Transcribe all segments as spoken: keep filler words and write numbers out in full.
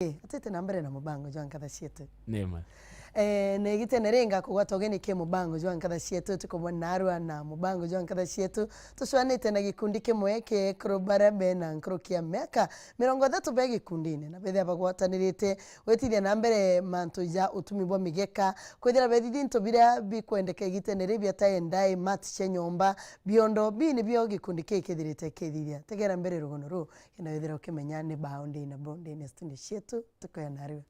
Ii, atwite na mbere na mubango jwa nkatha cietu. Ni ma. Eh, na igitene ringa kugwata ugeni ki mubango jwa nkatha cietu, tukumwe narua na mubango jwa nkatha cietu, tucwanite na gikundi kimwe ki ekuru baria bena nkuruki ya miaka mirongo ithatu be gikundine, na bethira bagwatanirite gwitithia na mbere mantu ja utumi bwa migeka, kwithira bethithia into biria bikwendeka igitene riu bia ta endai, mati cia nyomba, biondo, bii nibio gikundi kii kithirite kithithia. Tegera mbere rugono ruu, kenda withira ukimenya ni bao ndi nabo ndene studio cietu, tukoya narua.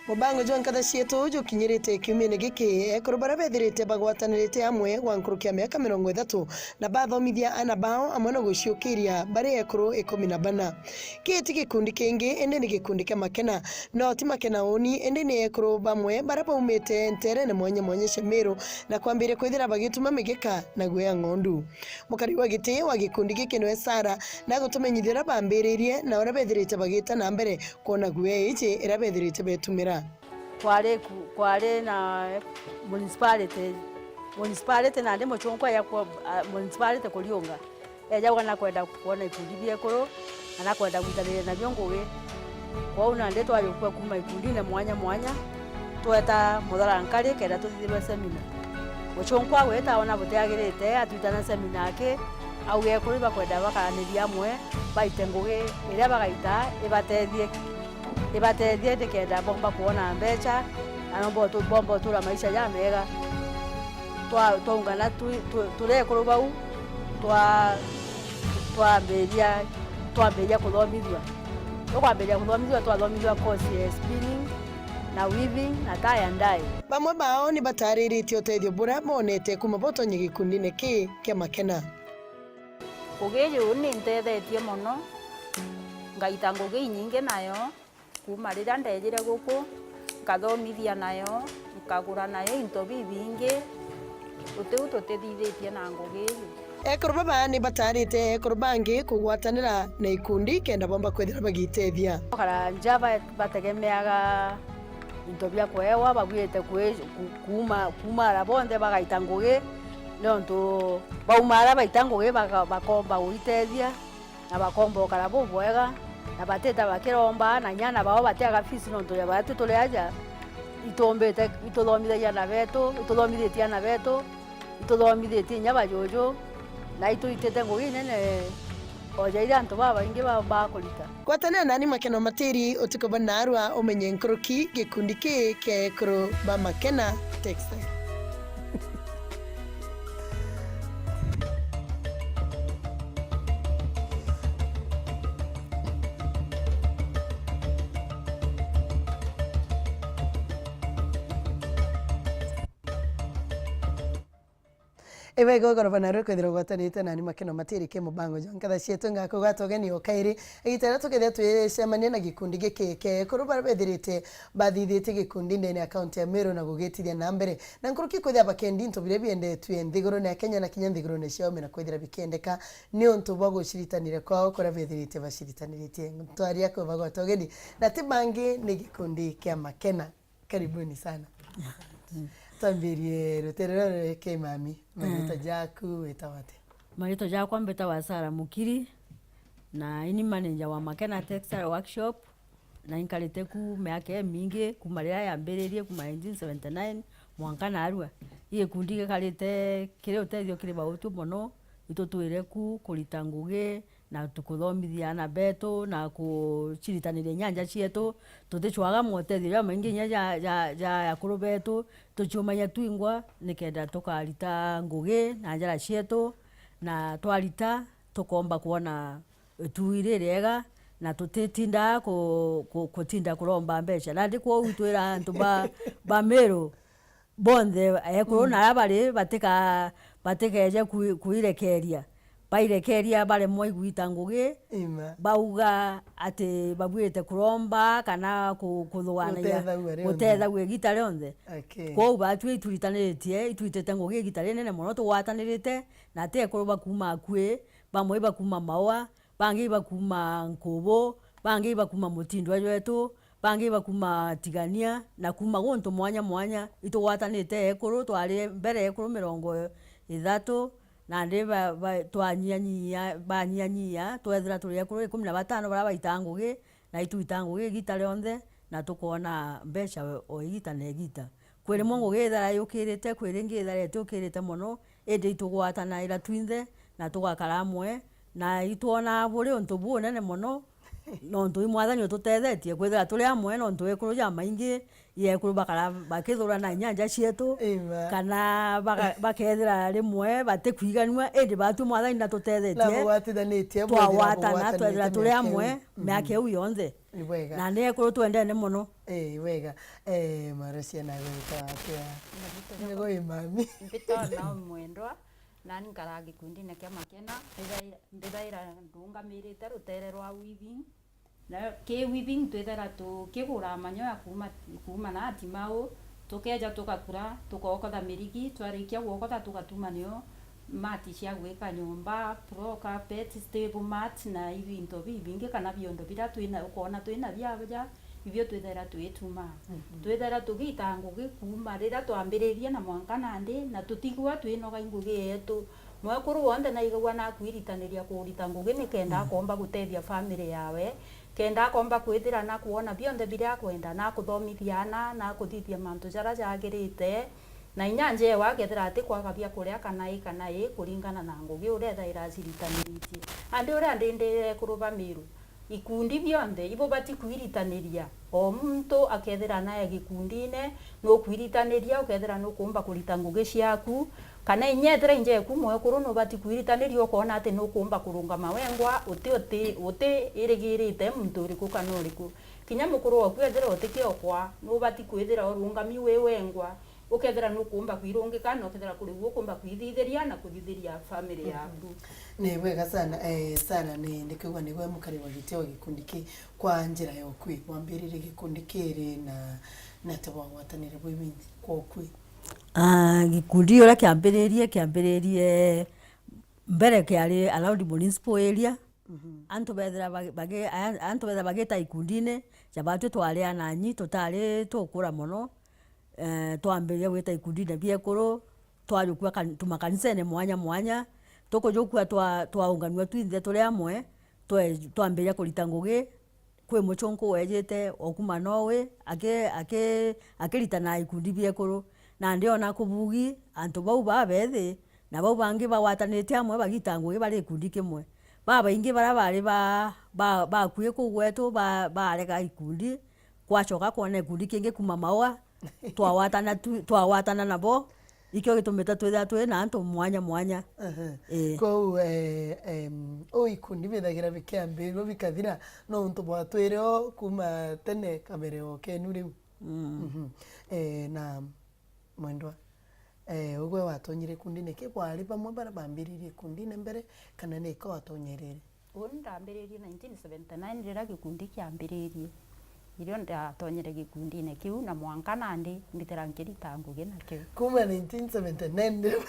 Mubango jwa nkatha cietu jukinyirite kiumene giki, ekuru baria bethirite bagwatanirite amwe gwa nkuruki ya miaka mirongo ithatu na bathomithia ana bao amwe na guciukiria bari ekuru ikumi na bana. Kii ti gikundi kingi, indi ni gikundi kia makena. No ti makena uni, indi ni ekuru bamwe baria baumite nteerene mwanya mwanya cia Miru na kwambiria kwithira bagituma migeka na guoya ng'ondu. Mukari wa giti wa gikundi giki niwe Sarah, na agutumenyithia uria bambiririe na uria bethirite bagita na mbere kwona guoya iji iria bethirite betumira. Kwari ku-, kwari na municipality, municipality nandi muchungwa ya kwa, a, municipality kuriunga. Ejagwa na kwenda kwona ikundi biekuru, na na kwenda gwitaniria nabio ngugi. Kwou nandi twajukua kuuma ikundine mwanya mwanya, tweta Muthara Nkari kenda tuthithirwe semina. Muchungwa agwita ona butiagirite, atwitana semina aki, auga ekuru ibakwenda bakaraniria amwe, baite ngugi iria bagaita ibatethie, ibatethie nikenda bomba kwona mbecha, na nomba utu-, bomba utura maisha jamega. Twa-, twaungana twi-, twi-, turi ekuru bau, twa-, twambiria, twambiria kuthomithua. Tukwambiria kuthomithua, twathomithua course ya spinning na weaving na tie and dye. Bamwe bao ni batariritie utethio buria bonete kuuma botonye gikundine kii kia makena. Ngugi iu ni ntethetie mono, ngaita ngugi inyingi nayo. Kuuma riria ndejire guku, nkathomithia nayo, nkagura nayo into bibingi, utiu tutithithitie na ngugi iu. Ekuru baba ni batarite ekuru bangi kugwatanira na ikundi kenda bomba kwithira bagitethia. Kara nja ba-, bategemeaga into bia kuewa, babwirite kwi-, ku-, kuuma, kuuma ara bonthe bagaita ngugi, nontu bauma ara baita ngugi baka-, bakomba gwitethia. Na bakomba ukara bubwega, na batita bakiromba, na inya ana bao batiaga fees nontu ya baria twi turi aja, itumbite, ituthomithagia ana betu, ituthomithitie ana betu, ituthomithitie inya bajuju, na ituitite ngugi inene o ja iria antu babaingi ba-, bakurita. Gwatanira nani Makena Matiri utuku bwa narua umenye nkuruki gikundi kii kia ekuru ba Makena Textile. Ibwega igoro bana rwe kwithirwa gwatanite nani Makena Matiri ki mubango jwa nkatha cietu. Ngakugwata ugeni o kairi, igita riria tukethira twicemania na gikundi giki kia ekuru baria bethirite bathithitie gikundi ndene ya kaunti ya Meru na gugitithia na mbere. Na nkuruki kwithira bakendi into biria biendetue nthigurune ya Kenya na kinya nthigurune cia ome na kwithira bikendeka niuntu bwa guciritanire kwao kuria bethirite baciritaniritie. Ntwaria kubagwata ugeni na ti bangi ni gikundi kia Makena. Karibuni sana. Twambirie rutere ruru ki mami. Maritwa jaku witawa atia? Maritwa jakwa mbitawa Sarah Mukiri, na ini manager wa Makena Textile Workshop, na inkarite ku miaka imingi, kuma riria yambiririe, kuma nineteen seventy-nine, mwanka narua. I gikundi gikarite kiri utethio kiri bautu mono, itutwire ku kurita ngugi, na tukuthomithia ana betu, na kuciritaniria inya nja cietu. Tuticwaga motethio jamaingi inya ja, ja, ja akuru betu, tuciumagia twingwa nikenda tukarita ngugi na njara cietu, na twarita tukomba kwona itui ririega, na tutitindaa ku-, ku-, kutinda kuromba mbeca. Nandi kwou itwira antu ba, ba Meru, bonthe, ekuru na aria bari, batika-, batikeje kui-, kuirekeria. Bairekeria baremwa igwita ngugi, bauga ati babuirite kuromba kana ku-, kuthuganagia, gutethagua igita rionthe. Kwou batwi ituritaniritie, itwitite ngugi igita rinene mono tugwatanirite, na ati ekuru bakuuma akui, bamwe ibakuuma Maua, bangi ibakuuma Nkubu, bangi ibakuuma Mutindwa jwetu, bangi bakuma Tigania, na kuma guntu mwanya mwanya. Itugwatanite ekuru, twari mbere ekuru mirongo ithatu, nandi ba, ba, twanyianyia, banyianyia, twethira turi ekuru ikumi na batano baria baita ngugi, na itwita ngugi igita rionthe, na tukoona mbeca o igita na igita. Kwi rimwe ngugi ithera yukirite, kwi ringi ithera itiukirite mono, indi itugwatanaira twinthe, na tugakara amwe, na itwonaa buri untu bunene mono, nontu i Mwathani ututethetie kwithira turi amwe, nontu ekuru jamaingi, i ekuru bakara bakithurana inyanja cietu, Amen. kana baka-, bakethira rimwe batikwiganua, indi batwi Mwathani natutethetie. Na bugwatithanitie, bwethira twawatana, bugwatanitie twethira turi miaka amwe, iu. Mhm. miaka iu yonthe. Ni bwega. Na ni ekuru twendene mono. Ii, wega. Eh, Marocia nawe witwa atia? Nigo i mami. Mbitagwa Naomi Mwendwa, nani nkaraga gikundine kia Makena, mbithaira, mbithaira ndungamirite rutere rwa weaving. Na ki weaving twithera tukigura manyoya kuuma, kuuma na Timau, tukeja tugakura, tukookotha mirigi, twarikia gwokotha tugatuma nio mati cia gwika nyomba, floor, carpet, stable mat na ibinto bibingi kana biondo biria twina, ukoona twina biaja, ibio twithaira twitumaa. Mhm. Twithaira tugita ngugi kuuma riria twambiririe na mwanka nandi, na tutigua twinoga i ngugi yetu. Mwekuru wonthe naigagua nakwiritaniria kurita ngugi nikenda Mhm. akomba gutethia family yawe, kenda akomba kwithira nakwona bionthe biria akwenda, nakuthomithia ana, nakuthithia mantu jaria jagirite, na inya njewa akethira atikwaga bia kuria kana i kana i, kuringana na ngugi uria ethaira aciritaniritie. Andi uria ndindire ekuru ba Miru, ikundi bionthe ibubati kwiritaniria. O muntu akethira nae gikundine, nukwiritaniria, ukethira nukumba kurita ngugi ciaku, kana inya ethira injeku mwekuru, nubati kwiritaniria, ukoona ati nukumba kurungama wengwa, uti, uti, uti irigirite muntu uriku kana uriku. Kinya mukuru waku ethira utikiokwa, nubati kwithira urungami wi wengwa, ukethira nukumba kwirungika, na ukethira kuri u ukumba kwithithiria na kuthithiria family Mhm. yaku. Ni bwega sana, eh, Sarah, ni, ndikwigua nigwe mukari wa giti wa gikundi ki kwa njira ya ukui. Wambiririe gikundi kiri na, na ati bwagwatanire bwi bwingi kwa ukui? Ah, gikundi uria kiambiririe, kiambiririe mbere kiari around municipal area. Mhm. Antu bethira bagi-, bagi-, a-, antu bethira bagita ikundine, ja batwi twari ananyi, tutari tukura mono, eh, twambiria gwita ikundine biekuru, twajukua kan-, tuma kanisene mwanya mwanya, tukujukua twa-, twaunganua twinthe turi amwe, twe-, twambiria kurita ngugi, kwi muchunku wejite o kuma Norway, aki-, aki-, akirita na ikundi biekuru. Nandi ona kubugi, antu bau babethi, na bau bangi bagwatanite amwe bagita ngugi bari ikundi kimwe. Babaingi baria bari ba, ba, bakui kuu gwetu ba, barega ikundi, kwacoka kwona ikundi kingi kuma Maua, twawatana tu, twawatana nabo, ikio gitumite twithira twi na antu mwanya mwanya. Aha. Ii. Kou, eh, em, uu ikundi bithagira bikiambirua bikathira, no untu bwatwire o kuma tene kabere o kenu riu? Mm. Mhm. Eh, na Mwendwa, eh, ugwe watonyire ikundine ki? Bwari bamwe baria bambiririe ikundine mbere, kana ni ka watonyerere? Uni ndambiririe nineteen seventy-nine riria gikundi kiambiririe. Irio ndatonyere gikundine kiu, na mwanka nandi mbitira nkirita ngugi nakio. Kuma nineteen seventy-nine riria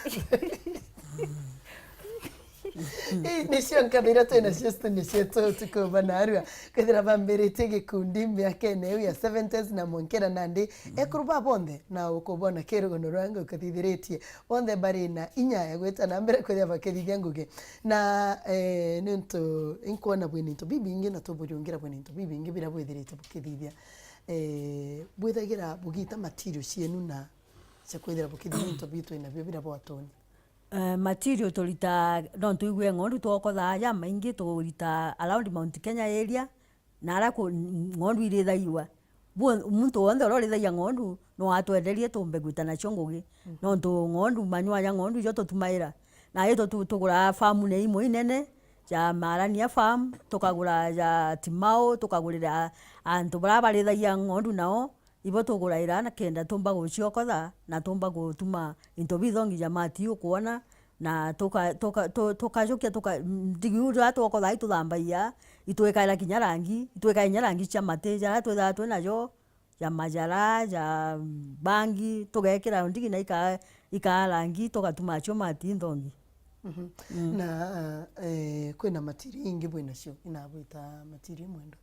Ii, nicio nkatha iria twina cio studio cietu utuku bwa narua. Kwithira bambiritie gikundi miakene iu ya seventies na mwankira nandi, ekuru ba bonthe na ukubona ki rugono rwa Ngai ukathithiritie. Bonthe bari na inya ya gwita na mbere kwithira bakithithia ngugi. Na, eh, niuntu inkwona bwina into bibingi na tubujungira bwina into bibingi biria bwithirite bukithithia. Eh, bwithagira bugita material cienu na cia kwithira bukithithia into biu twinabio biria bwatonya. Eh, material turita, no twigue ng'ondu twokothaa jamaingi, turita around Mount Kenya area, na aria ku-, ng'ondu irithagirwa. Bu-, muntu wonthe uria urithagia ng'ondu, no atwenderie tumbe gwita nacio ngugi. Mhm. Nontu ng'ondu, manyua ja ng'ondu ijo tutumaira. Na ito tu-, tugura farm ni imwe inene, ja Marania Farm, tukagura ja Timau, tukagurira antu baria barithagia ng'ondu nao. Ibo tuguraira na kenda tumba guciokotha, na tumba gutuma into bithongi ja mati ukwona, na tuka-, tuka-, tu-, tukajukia, tuka-, ndigi iu ja twokotha ituthambaigia, itwikaira kinya rangi, itwikaira kinya rangi cia mati, jaria twithaga twi najo, ja majara, ja bangi, tugekira ndigi na ika-, ikaa rangi, tugatuma cio mati nthongi. Mhm. Mm. Na, eh, kwina matiri ingi bwinacio, inabwita matiri mwendo?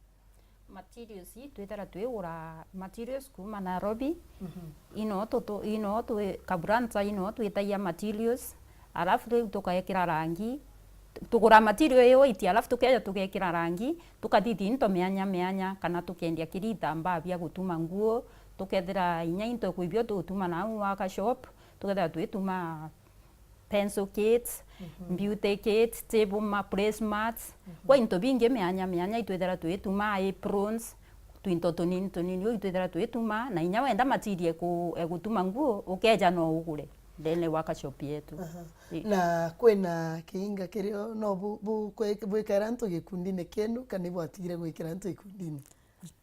Materials, twithira twigura materials kuma Nairobi. Mhm. Ino tutu-, ino twi-, Kaburanta ino twitagia materials, alafu riu tukaekira rangi. Tugura material ii white, alafu tukeja tugekira rangi, tukathithia into mianya mianya, kana tukendia kiri itambaa bia gutuma nguo, tukethira inya into kwibio tugutuma nau workshop, tukethira twituma pencil kits, mhm, beauty kits, table ma-, placemats, mhm, kwa into bingi mianya mianya, itwithira twituma aprons, twinto tunini tunini, uu itwithira twituma, na inya wenda material eku-, egutuma nguo, ukeja no ugure ndene workshop yetu. Aha. Ii. Na kwina kiinga kirio no bu-, bu-, bwikira antu gikundine kienu, kana ibwatigire gwikira antu ikundine?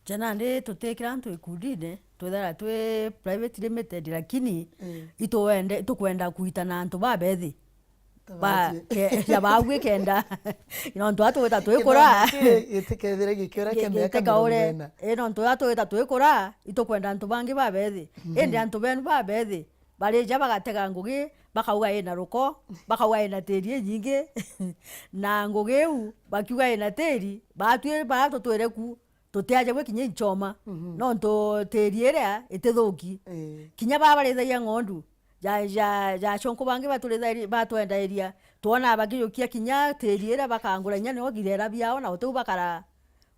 Ja nandi tutikira antu ikundine, twithira twi private limited, lakini, mm, ituwende-, itukwenda kuita na antu babethi. Ta ba-, bathi. Ke-, ja baagwi kenda. Nontu aa tugwita twikura. Githomo ki-, gitikethire gikiura kia miaka mirongo ina. Ii, nontu aa tugwita twikura, itukwenda antu bangi babethi. Mhm. Indi antu benu babethi, barija bagatega ngugi, bakauga ina ruko, bakauga ina tiri inyingi, na ngugi iu, bakiuga ina tiri, baatwi baria tutwire ku, tutiajagua kinya inchoma, mhm, nontu tiri iria itithuki. Ii. Kinya baa barithagia ng'ondu, ja, ja, ja achonku bangi baturithairi-, batwendairia, twonaa bakijukia kinya tiri iria bakangura inya nio girera biao na utiu bakara.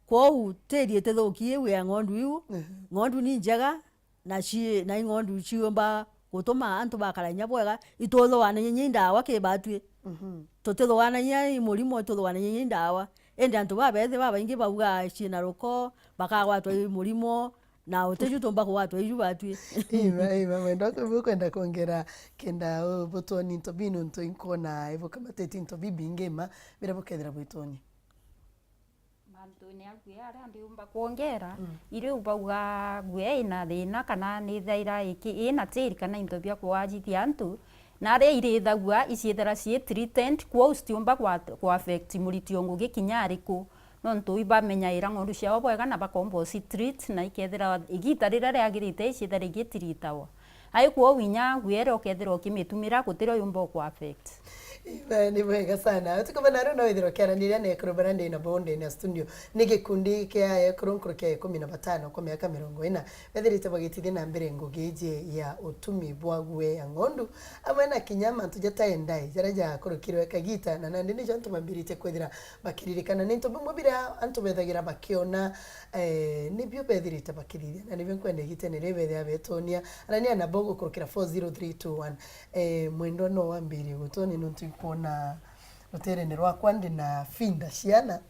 Kwou tiri itithuki iu ya ng'ondu iu. Mhm. Ng'ondu ni njega, na ci-, na ing'ondu ciumba gutuma antu bakara inya bwega, ituthuananyia inya indawa ki batwi. Mhm. Tutithuananyia i murimo, ituthuananyia inya indawa. Indi antu babethi babaingi baugaa ciina ruko, bakagwatwa i murimo, na utiju tumba kugwatwa iju batwi. Ima, ima, mwenda ukwenda kwongera kenda, uh, butwoni into binu ntu inkwona ibukamatite into bibingi ima, biria bukethira bwitwoni. Mantune a nguo aria ndiumba kwongera, mm, iriu bauga nguo ina thina kana ni thaira iki-, ina tiri kana into bia kuwajithia antu, na aria irithagua iciithira cii treated, kwou citiumba kwa, kwa affect muriti o ngugi kinya ariku, nontu ibamenyaira ng'ondu ciao bwega na bakomba uci treat, na ikethira igita riria riagirite iciithira igitreatawa. Ai kwou inya nguo iria ukethirwa ukimitumira gutirio yumba uku affect. Iba, ni bwega sana. Utuku bana riu no withirwa ukiaraniria na ekuru baria ndi nabo ndene ya studio. Ni gikundi kia ekuru nkuruki ya ikumi na batano kwa miaka mirongo ina bethirite bagitithia na mbere ngugi iji ya utumi bwa nguo ya ng'ondu, amwe na kinya mantu jataendai jaria jakurukirwe kagita, na nandi nijo antu bambiritie kwithira bakiririkana. Ni into bimwe biria antu bethagira bakiona, eh, nibio bethirite bakithithia, na nibio nkwenda igitene riri bethira betonia. Arania nabo gukurukira four zero three two one. Eh, mwendwa no wambirie gutonia nontu inkwona ruterene rwakwa ndi na finda ciana.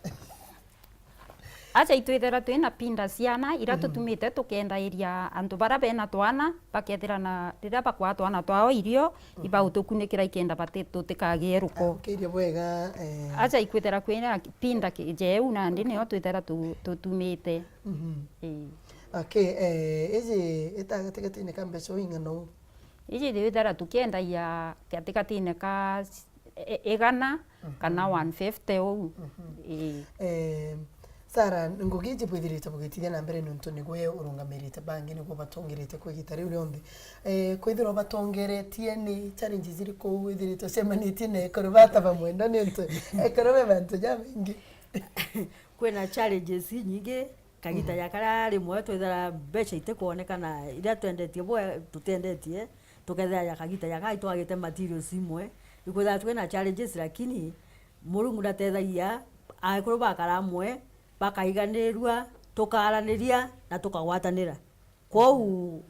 Acha itwithira twina pinda ciana iria, mhm, tutumite tukendairia antu baria bena twana, bakethira na riria bakwaa twana twao irio, mhm, ibautukunikira ikenda bati-, tutikagie ruko. Ah, ukiria bwega, eh. Acha ikwithira kwina pinda ki-, jeu nandi nio twithira tu-, tutumite. Mhm. Ii. Okay, eh, iji ita gatigatine ka mbeca uing'ana u? Iji twithira tukiendagia gatigatine ka e-, igana kana, mhm, one fifty uu. Mhm. Ii. Eh, Sarah, ngugi iji bwithirite bugitithia na mbere nontu nigwe urungamirite bangi, nigwe batongirite kwa igita riu rionthe. Eh, kwithirwa batongeretie, ni challenges iriku withirite ucemanitie na ekuru bata bamwenda nontu ekuru be bantu jamaingi? Kwina challenges inyingi, kagita, mhm, ja karia rimwe twithira mbeca itikwonekana iria twendetie bwe-, tutendetie, tukethira ja kagita ja kaa itwagite materials imwe, ikwithira twina challenges, lakini Murungu ndatethagia, ekuru bakara amwe, bakaiganirua, tukaraniria na tukagwatanira. Kwou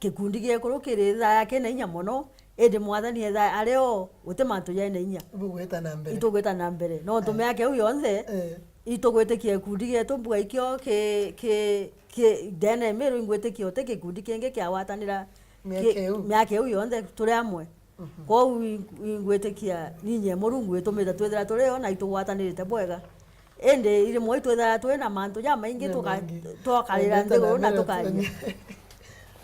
gikundi gia ekuru kirithaya kina inya mono, indi Mwathani ethaya ari o, guti mantu jaina inya. Bugwita na mbere. Itugwita na mbere. Nontu, eh, miaka iu yonthe, eh, itugwitikia gikundi gietu mbuga ikio ki, ki, ki, ndene ya Miru ingwitikia uti gikundi kingi kiagwatanira ki, miaka iu. Miaka iu yonthe turi amwe. Mhm. Kwou i-, ingwitikia ninye Murungu itumite twithira turi o na itugwatanirite bwega. Indi rimwe itwithaira twi na mantu jamaingi tuka-, jamaingi, twakarira nthiguru na tukaria.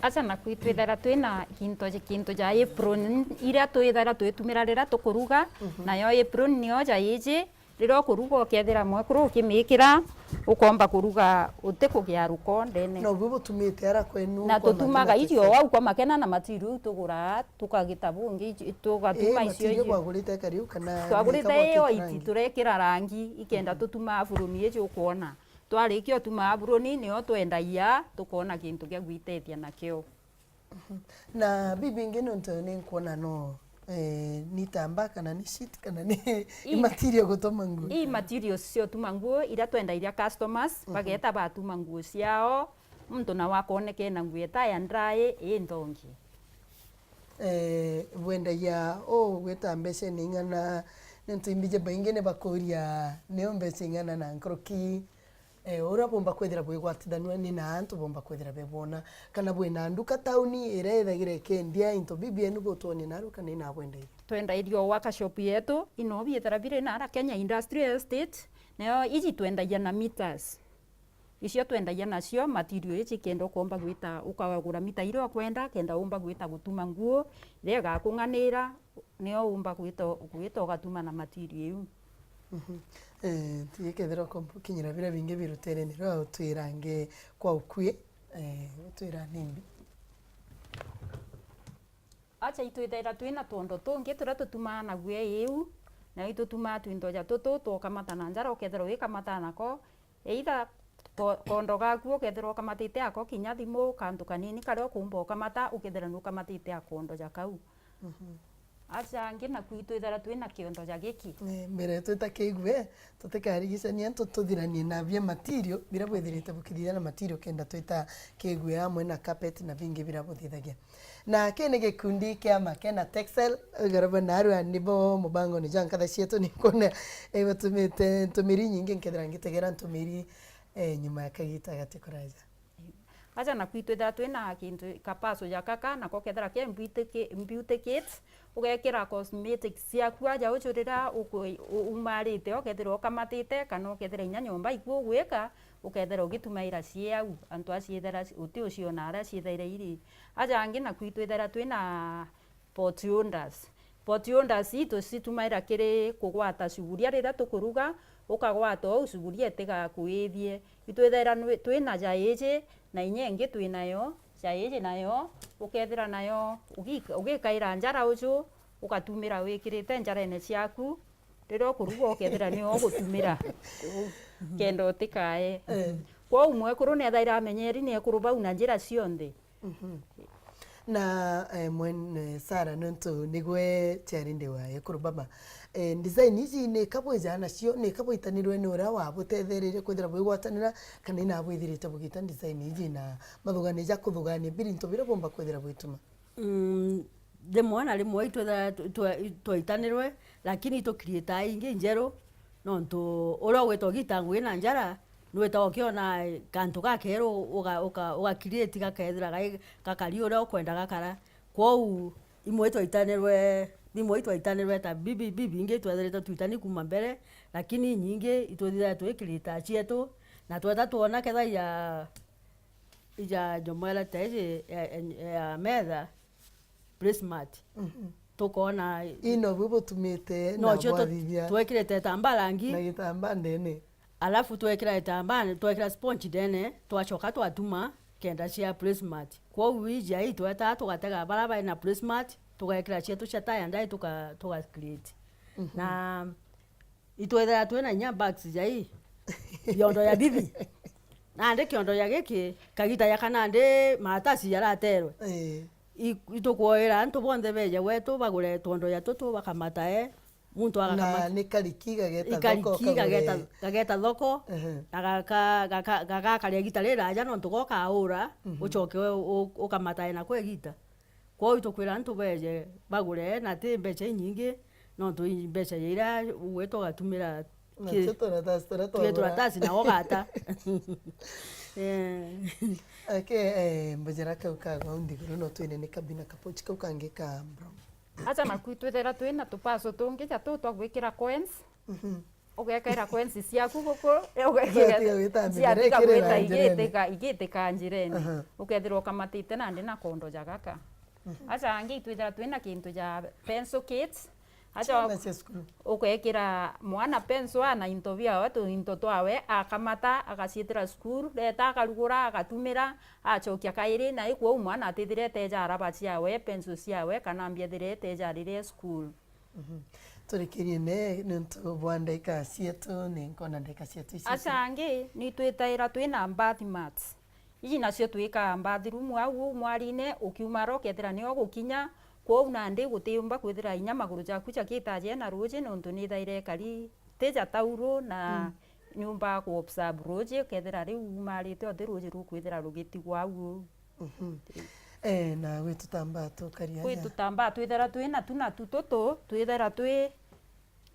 Acha naku itwithaira twi na kintu, kintu ja apron iria twithaira twitumira riria tukuruga, mhm, nayo apron niyo ja iji, riria ukuruga ukethira mwekuru ukimikira, ukomba kuruga utikugia ruko ndene. Na ubu butumite ara kwenu. Na kwa tutumaga irio au kwa makena na material iu tuguraa, tukagita bungi, tugatuma icio. Ii, material bwagurite kariu kana twagurite makeup iyo artist rangi? Iti turekira rangi, ikenda, mhm, tutuma buruni iji ukwona. Twarikia utuma aburoni, nio twendagia, tukoona kintu gia gwitethia nakio. Na bibingi nontu ni nkwona no, eh, ni tamba kana ni sheet kana ni i material gutuma nguo. I materials cia utuma nguo iria twendairia customers, bageta batuma nguo ciao, muntu nawe akoneka ena nguo eta ya ndrai i nthongi. Eh, bwendagia ugwita mbeca ni ing'ana? Nontu imbiji baingi ni bakuria, nio mbeca ing'ana na nkuruki? Eh, uria bumba kwithira bwigwatithanua ni na antu bumba kwithira bebwona, kana bwina nduka tauni iria ithagira ikendia into bibienu butwonie naru kana inabwendairia? Twendairia o workshop yetu, ino biithira biri nara Kenya Industrial Estate, nayo iji twendagia na meters. Icio twendagia nacio material iji, kenda ukomba gwita ukagura mita iria ukwenda, kenda umba gwita gutuma nguo iria igakung'anira, nio umba gwita, gwita ugatuma na material iu. Mhm. Eh, ti kethira ukomba ukinyira biria bingi bi ruterene rwa utwira ngi kwa ukui, eh, utwira nimbi? Acha itwithaira twina twondo tungi turia tutumaa na guo iu, na itutumaa twintoja tutu twokamata na njara, ukethira wikamata nako, either ko-, kondo gaku ukethirwa ukamatite ako kinya thimu, kantu kanini karia ukumba ukamata, ukethira nukamatite akondo ja kau. Mhm. Aca angi naku itwithira twina kiondo ja giki. Eh, mbere twita kigue, tutikarigicania antu tuthiranie na bia material, biria bwithirite bukithithia na material kenda twita kigue amwe na carpet na bingi biria buthithagia. Na kii ni gikundi kia Makena Textile, igoro bwa narua nibo mubangone jwa nkatha cietu, ni nkwona ibatumite ntumiri nyingi, nkethira ngitegera ntumiri, eh, nyuma ya kagita gati kuraja. Aja naku itwithira twina kintu kapaso ja kaka, nako kethira ke beauty ki-, beauty kit, ugekira cosmetics ciaku aja uju riria uku-, u-, umarite, ukethira ukamatite, kana ukethira inya nyomba iku ugwika, ukethira ugitumaira cie au, antu aciethera uti uciona aria ciethaire iri. Aja angi naku itwithira twina pot holders. Pot holders ii tucitumaira kiri kugwata suburia riria tukuruga, ukagwata uu suburia itigakuithie. Itwithaira nwi-, twina ja iji, na inya ingi twinayo, ja iji nayo, ukethira nayo, ugika-, ugikaira njara uju, ugatumira wikirite njarene ciaku, riria ukuruga ukethira niyo ugutumira, kenda utikae. Eh. Kwou mwekuru niethaira amenyeri niekuru bau na njira cionthe. Mhm. Na, eh, mwene Sarah, nontu nigwe chairinde wa ekuru baba, eh, design iji ni kabwija nacio, ni kabwitanirwe ni uria wabutethereire kwithira bwigwatanira, kana inabwithirite bugita design iji na mathugania ja kuthugania birinto biria bumba kwithira bwituma? Mm, rimwe na rimwe itwithaira twa-, twa-, twaitanirwe, lakini itukiritaa ingi njeru, nontu uria ugwita ugita ngui na njara, nwita ukiona kantu gakeru uga-, uga-, uga create gakethira gai gakari uria ukwenda gakara. Kwou imwe itwaitanirwe, bimwe itwaitanirwe ta bibi, bibingi itwethirite twitani kuma mbere, lakini inyingi itwithithaira twikirita cietu, na tweta twona ketha ya ija njomwera ta iji ya, ya, ya metha, placemat. Mhm. Tukona ino bwi butumite na nocio tu-, bwathithia twekirite itambaa rangi. Na gitambaa ndene. Alafu twekira itambaa, twekira sponge ndene, twacoka twatuma kenda cia placemat. Kwou iji ai twetaa tugatega bara bai na placemat, tugekira cietu cia tie and dye tuka, tuga create. Mhm. Na itwethera twina inya bags ja ii, biondo ya bibi. Nandi kiondo ja giki, kagita ja kanandi maratasi jaraterwe. Ii. I-, itukwoera antu bonthe beje gwetu bagure twondo ja tutu bakamatae, muntu agakamata. Na ni kariki gageta thoko, ikariki gageta, kagure, gageta thoko, ehe, na gaka, gaka, gaka karia gita riraja nontu gokaura, mhm, ucoke u-, u-, ukamatae nako igita. Kwou itukwira antu beje bagure, na ti mbeca inyingi, nontu i mbeca ja iria ugwita ugatumira na ki-, tuturatasi turia tugita twagura. Turatasi na ugata. Eh. Ake, eh, mbujira kau kagwa nthiguru no twine ni kabina kapochi kau kangi ka brown. Acha naku twithira twina tupaso tungi ja tuu twa gwikira coins. Mhm. Ugekaira coins ciaku guku, ugekira, ugatiga gwita njirene, ciatiga gwita igiteka, igiteka njirene. Aha. Ukethirwa ukamatite nandi na kondo ja gaka. Mhm. Acha angi itwithira twina kintu ja pencil kits. Acha ciana cia cukuru. Ugekira mwana pencil ana into biawe, tu into twawe, akamata, agaciitira cukuru, reta akarugura, agatumira, acokia kairi, na ikwou mwana atithire eteja araba ciawe, pencil ciawe, kana mbia thire eteja riria e cukuru. Mhm. Turikirie ne niuntu bwa ndagika cietu, ni nkona ndagika cietu ici. Aca angi, ni twitaira twina bath mats. Iji nacio twikaa bathroom au uu mwarine, ukiuma ro ukethira nio gukinya, kwou nandi gutiumba kwithira inya maguru jaku jakitaje na ruuji, niuntu nithaire ikari ti ja tauru na mm. Niumba ku observe ruuji, ukethira riu umarite uthi ruuji rukwithira rugitigwa au uu. Mhm. Eh, na gwi tutambaa tukaria aja. Gwi tutambaa twithira twi natu, natu tutu twithira twi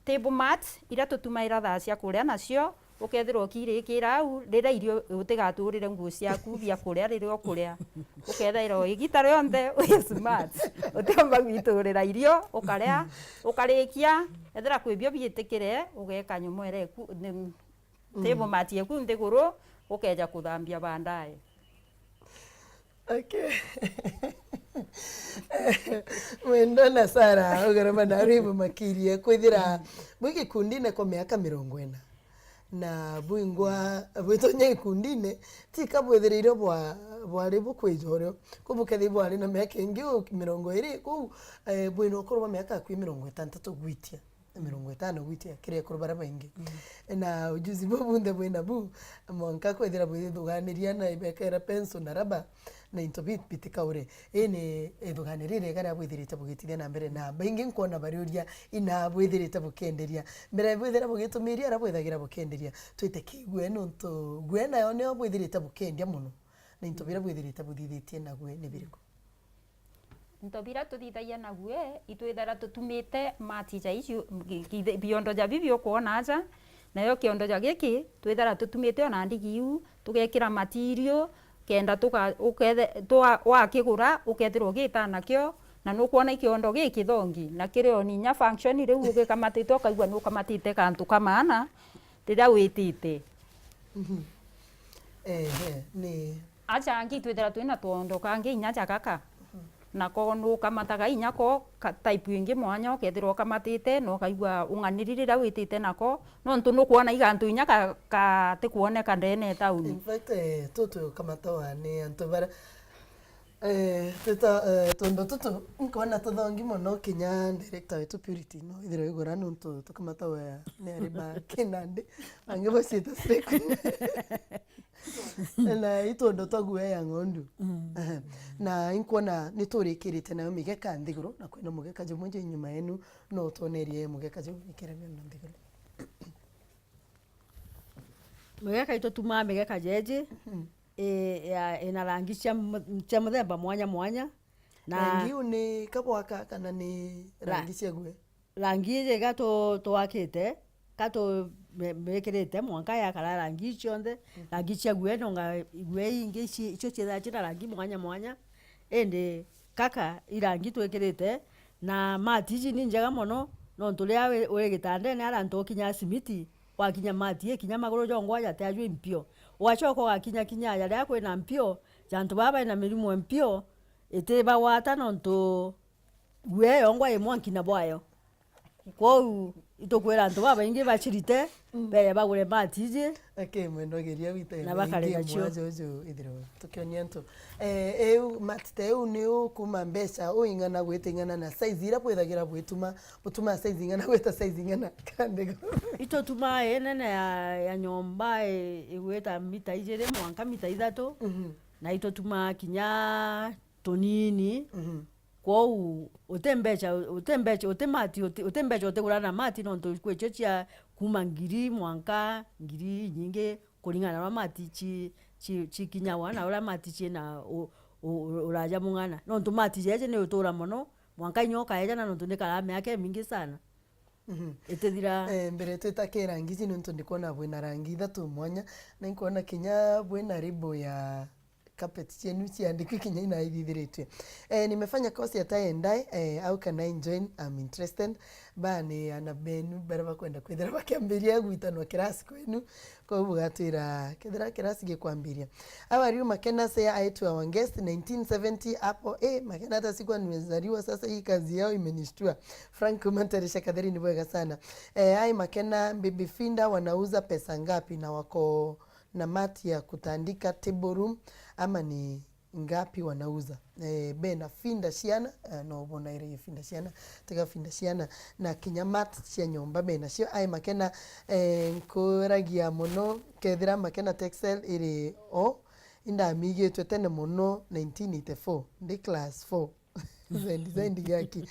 table mat, iria tutumaira thaa cia kuria nacio, ukethirwa ukirikira au, riria irio utigaturire nguo ciaku bia kuria riria ukuria. Ukethaira o igita rionthe wi smart. Utiumba gwiturira irio, ukaria, ukarikia, ethira kwi bio biitikire, ugeka nyomwere eku, ni, mm. Table mat eku nthiguru, ukeja kuthambia baadaye. Okay. Mwendwa na Sarah, ugarama na Rwimbo Makirie, kwithira bwi gikundine kwa miaka mirongo ina. Na bwingwa bwitonya gikundine, tika bwithirirwe bwa-, bwari bukwijorio. Ku bukethi bwari na miaka ingi u mirongo iri, kuu, eh, bwina ukuru bwa miaka akui mirongo itantatu gwitia. Mirongo itano gwitia kiri ekuru baria baingi. Mm. Na ujuzi buu bunthe bwi nabu, mwanka kwithira bwithuganiria na ibekera pencil na raba na into bi-, bitikaure. Ii ni ithuganio ririega ria bwithirite bugitithia na mbere, na baingi nkwona bariuria ina bwithirite bukienderia. Mbere bwithira bugitumiria aria bwithagira bukienderia. Twite kigue nontu gue nayo nio bwithirite bukiendia mono. Na into biria bwithirite buthithitie nague ni biriku? Into biria tuthithagia nague, itwithara tutumite mati ja ici, ki-, ki-, biondo ja bibi ukwona aja, nayo kiondo ja giki, twithara tutumite ona ndigi iu, tugekira material, kenda tuka-, ukethe-, twa-, wakigura, ukethirwa ugita nakio, na nukwona i kiondo gikithongi, na kiri o ninya function riu ugikamatite, ukaigua nukamatite kantu ka maana, riria witite. Mhm. Ehe, ni. Aca angi itwithira twina twondo kangi inya ja gaka. Mhm. Nako nukamataga inya ko ka-, type ingi mwanya, ukethirwa ukamatite na ukaigua ung'aniri riria witite nako, nontu nukwona i gantu inya ka-, katikwoneka ndene e tauni. In fact, eh, tu tukamatawa ni antu bara Eh, tuta, eh, tundu tutu nkona tuthongi mono, kinya director wetu Purity no ithirwa igura nontu tukamata wea ni ari ba kinandi, bangi baciita slay queen. Na i tundu twa guoya ng'ondu. Mm. Ehe. Na inkwona ni turikirite nayo migeka nthiguru, na kwina mugeka jumwe ju inyuma yenu, no utwonerie mugeka juu ikire miono nthiguru. Migeka itu tumaa migeka jeji. Mhm. I, ya, ina rangi cia mu-, cia muthemba mwanya mwanya. Na rangi iu ni kabwaka kana ni ra-, rangi cia guoya? Rangi iji iga tu-, twakite, ka tu-, me-, mekirite mwanka yakara rangi ii cionthe, mhm, rangi cia guoya, nonga iguoya ingi ici, icio ciithaga cina rangi mwanya mwanya, indi kaka i rangi twikirite, na mati iji ni njega mono, nontu riria wi, wi gitandene aria antu ukinyaa simiti, wakinya mati, ikinya maguru jongwa jatiajwi mpio. Ugacoka ugakinya kinya aja riria kwina mpio, ja antu baa baina mirimo mpio, itibagwata nontu guoya yongwa i mwanki na bwayo. Kwou itukwira antu babaingi bacirite, mm, beje bagure mati iji. Ake mwendwa geria wite na bakarega cio. Mwajo uju ithirwa tukionia antu. Eh, eu mati ta eu ni ukuma mbeca uing'ana gwita ing'ana na size iria bwithagira bwituma, butuma size ing'ana gwita size ing'ana kandi? Itutumaa inene ya, ya nyomba i-, igwita mita ijiri mwanka mita ithatu, mhm, na itutumaa kinya tunini. Mhm. Kwou uti mbeca, uti mbeca, uti mati, uti, uti mbeca utigura na mati, nontu kwi cio cia kuma ngiri mwanka ngiri inyingi, kuringana na uria mati ci, ci, cikinyagwa na uria mati ciina u, u, u, uraja mung'ana. Nontu mati jeje ni utura mono, mwanka inya ukaeja na nontu ni karaa miaka imingi sana. Mhm. Itithira. Eh, mbere twita ki rangi ici, nontu ndikwona bwina rangi ithatu mwanya, na inkwona kinya bwina ribo ya carpet cienu ciandikwi kinya inaithithiritue. Eh, nimefanya course ya tie and dye, eh, how can I join? I'm interested. Ba ni ana benu baria bakwenda kwithira bakiambiria gwitanwa kirasi kwenu, kwou bugatwira kethira kirasi gikwambiria. How are you, Makena? Say hi to our guest, nineteen seventy hapo. Eh, Makena, hata sikuwa nimezaliwa, sasa hii kazi yao imenishtua. Frank Mantarisha Katheri, ni bwega sana. Eh, hi Makena, Baby Finda wanauza pesa ngapi na wako na mat ya kutandika table room ama ni ngapi wanauza. Eh, bena finda ciana, eh, no bonaire iyo finda ciana, tiga finda ciana, na kinya mat cia nyomba benacio. Ai Makena, eh, nkuragia mono, kethira Makena Textile iri o, indamigitwe tene mono nineteen eighty-four, ndi class four. Zendi, zendi gaki.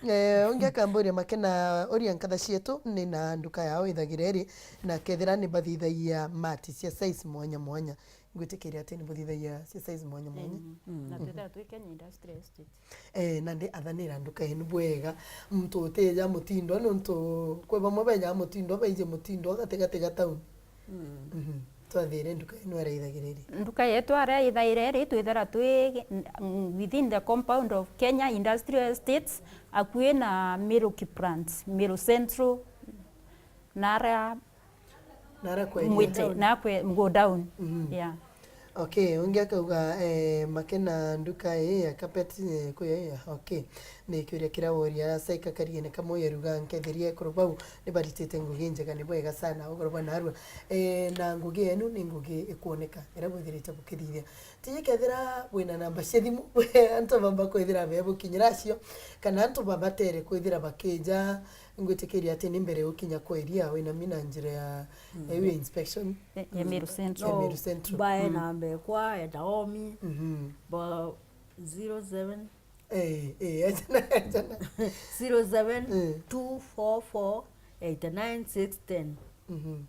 Eh, ungi akamburia Makena, uria nkatha cietu ni na nduka yao ithagira iri, na kethira ni bathithagia mati cia size mwanya mwanya. Ngwitikiria ati ni buthithagia cia size mwanya mwanya. Mm. Na twithaira twi Kenya Industrial Estate. Eh, nandi athanira nduka yenu bwega. Muntu utija mutindo, nontu kwi bamwe bejaga mutindo, baije mutindo gatigati ga town. Mm. Mhm. Twathire nduka yenu aria ithagira iri. Nduka yetu aria ithaira iri, twithira twi, mm, within the compound of Kenya Industrial Estates, akui na Miru Kiplants, Miru Central, na aria Nara kwendia Mwite, town. Nakwe go down. Mhm. Yeah. Okay, ungi akauga, eh, Makena nduka ii ya carpet, eh, kuyo ii ya, okay. Ni kiuria kiria woria, saika kariene kamwe yaruga nketherie ekuru bau, ni baritite ngugi njega, ni bwega sana, ugoro bwa narua. Eh, na ngugi yenu ni ngugi ikwoneka, iria bwithirite bukithithia. Tiji kethira bwina namba cia thimu, antu bamba kwithira be bukinyira acio, kana antu babatere kwithira bakija, Ngwitikiria ati ni mbere ukinya kwa iria wina mina njira ya, mm, ya inspection. Ya, ya Meru Central. Ya Meru Central. Mbae, mm, namba ekwa ya Naomi. Mhm. Ba zero seven. Eh, eh, achana, achana. Eh. Zero seven two four four eight nine six ten. Mhm.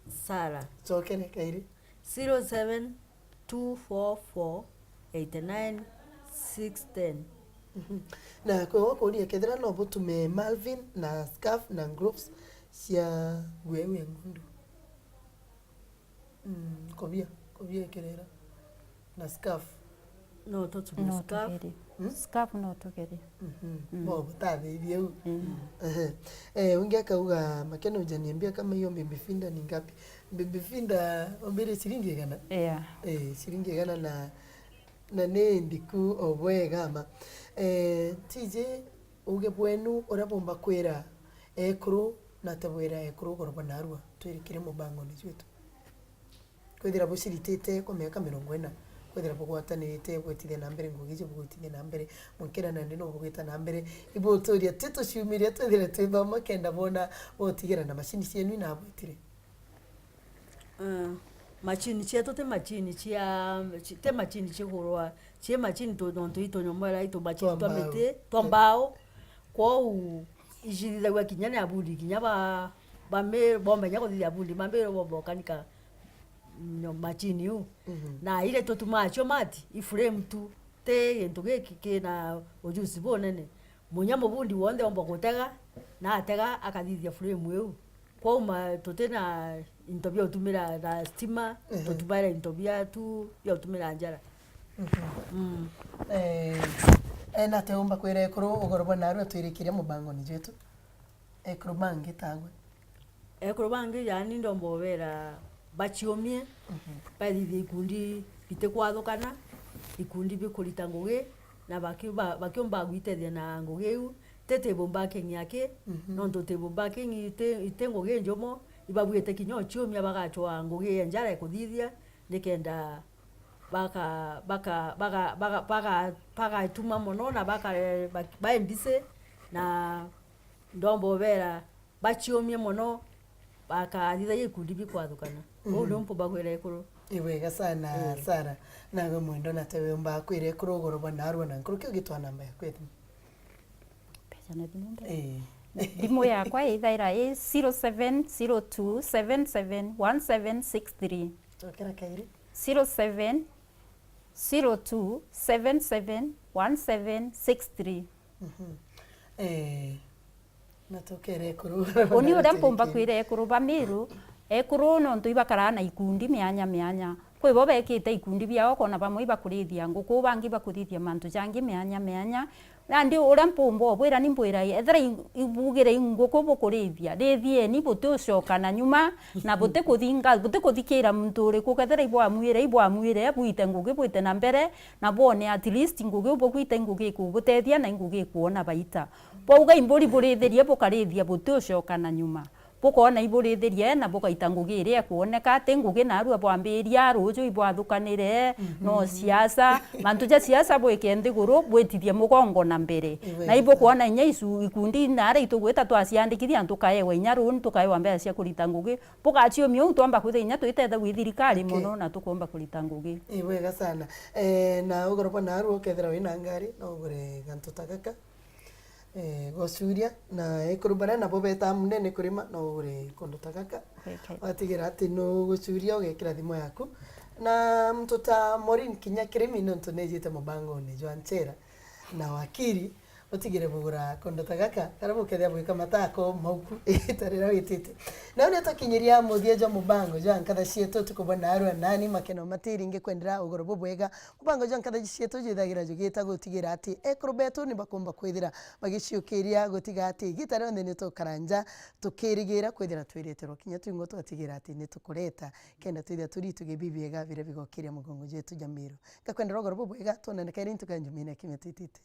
Sara. Cokere kairi. Zero seven two four four eight nine six ten. Mhm. Na kwi gukuria kethira no butume Malvin na scarf na gloves cia nguo iu ya ngundu. Mm, kobia, kobia ikirira. Na scarf. No tutume, no, scarf. Tugerie. Hmm? Scarf no tugerie. Mhm. Mm. Bo butathithie u. Mm. Ehe. Eh, ungi akauga, Makena, hujaniambia kama hiyo baby finger ni ngapi? Baby finger ombire ciringi igana? Yeah. Eh, ciringi igana na, na ni ndiku o bwega ma. Eh, T J, uge bwenu uria bumba kwira ekuru na tabwira ekuru ugoro bwa narua twirikire mubangoni jwetu. Kwithira buciritite kwa miaka mirongo ina, kwithira bugwatanirite gwitithia na mbere ngugi iji bugwitithia na mbere, mukira nandi no bugwita na mbere, ibuturia ti tuciumiria twithire twithoma kenda bona butigira na macini cienu inabwitire. Eh, macini cietu ti macini cia, ci-, ti macini cigurwa, ci macini tu-, nontu itu nyomba iria itu macini twa miti, twa mbao. Kwou icithithagua kinya ni abundi, kinya ba, ba mi-, bomenya kuthithia abundi, mambirwe bomba ukanika nyo-, macini iu. Mhm. Na iria tutumaa cio mati, i frame tu, ti gintu giki kina ujuzi bunene. Munya mubundi wonthe omba gutega, na atega akathithia frame iu. Kwauma tuti na into bia utumira na stima, mhm, tutumaira into bia tu bia utumira njara. Mhm. Mm. Eh, ena te umba kwira ekuru ugoro bwa narua twirikiria mubangoni jwetu. Ekuru bangi tagwe. Ekuru bangi, yani, ndomba ubera baciumie, mhm, bathithie ikundi bitikwathukana, ikundi bikurita ngugi, na baki-, ba-, bakiumba gwitethia na ngugi iu. Ti table backing aki, mhm, nontu table backing iti, iti ngugi njumo, ibabuite kinya uciumia bagacwaa ngugi ya njara ikuthithia, nikenda baka-, baka-, baka-, baka-, baka-, bagatuma mono na baka-, ba-, bae busy, na ndomba ubera baciumie mono, bakathithagia ikundi bikwathukana. Uu, mhm, niu mpumba kwira ekuru. Ibwega sana, eh, Sarah. Nawe mwendo na tewe umba kwira ekuru ugoro bwa narua na nkuru kiu gitwa namba yaku ya thimu. Mbeca na thimu mbere. Eh. Thimu yakwa ithaira i zero seven zero two seven seven one seven six three. Cokera kairi. Zero seven zero two seven seven one seven six three. Mhm. Eh, na tukere ekuru. Uni uria mpumba kwira ekuru ba Miru, ekuru nontu ibakaraa na ikundi mianya mianya. Kwi bo bekite ikundi biao, ukona bamwe ibakurithia nguku, bangi ibakurithia mantu jangi mianya mianya. Nandi uria mpumba ubwira, ni mbwira, ethira i-, ibugire i nguku bukurithia, rithieni, butiucoka na nyuma, na butikuthinga, butikuthikiira muntu uriku. Kethira ibwamwire, ibwamwire, bwite ngugi, bwite na mbere, na bwone at least ngugi iu bugwita i ngugi ikugutethia na i ngugi ikuona baita. Bwauga imburi burithirie, bukarithia, butiucoka na nyuma. Bukoona iburithirie na bugaita ngugi iria ikwoneka, ti ngugi naarua bwambiria ruuju ibwathukanire, no siasa. Mantu ja siasa bwike nthiguru, bwitithie mugongo na mbere. Iwe Na ibukwona inya icu ikundi naara itugwita twaciandikithia, tukaewa inya ruuni, tukaewa mbeca cia kurita ngugi. Bugaciumia uu twomba kwithia inya twitethagua i thirikari Okay. mono na tukomba kurita ngugi. Ibwega sana. Eh, na ugoro bwa naarua ukethira wina ngari, no ugure gantu ta gaka. Eh, gocuria, na ekuru baria nabo betaa munene kurima, no ugure kundu ta gaka. Watigira ati nugucuria, ugekira thimu yaku. Na muntu ta Maureen kinya kirimi, nontu nejite mubangone jwa nchera na wakiri, utigire bugura kundu ta gaka, karia bukethia bwika matako mauku, igita riria witite. Nau nitukinyiria muthia jwa mubango jwa nkatha cietu utuku bwa naarua nani, makeno matiringi kwendera ugoro bubwega. Mubango jwa nkatha cietu jwithagira jugita gutigira ati ekuru betu ni bakumba kwithira bagiciukiria gutiga ati igita rionthe ni tukara nja tukirigira kwithira twireterwa kinya twingwa twatigira ati ni tukureta kenda twithira turi tugibi biega biria bigokiria mugongo jwetu ja Miru. Ngakwendera ugoro bubwega, twonane kairi ntuku ya Njumine kiumia twitite.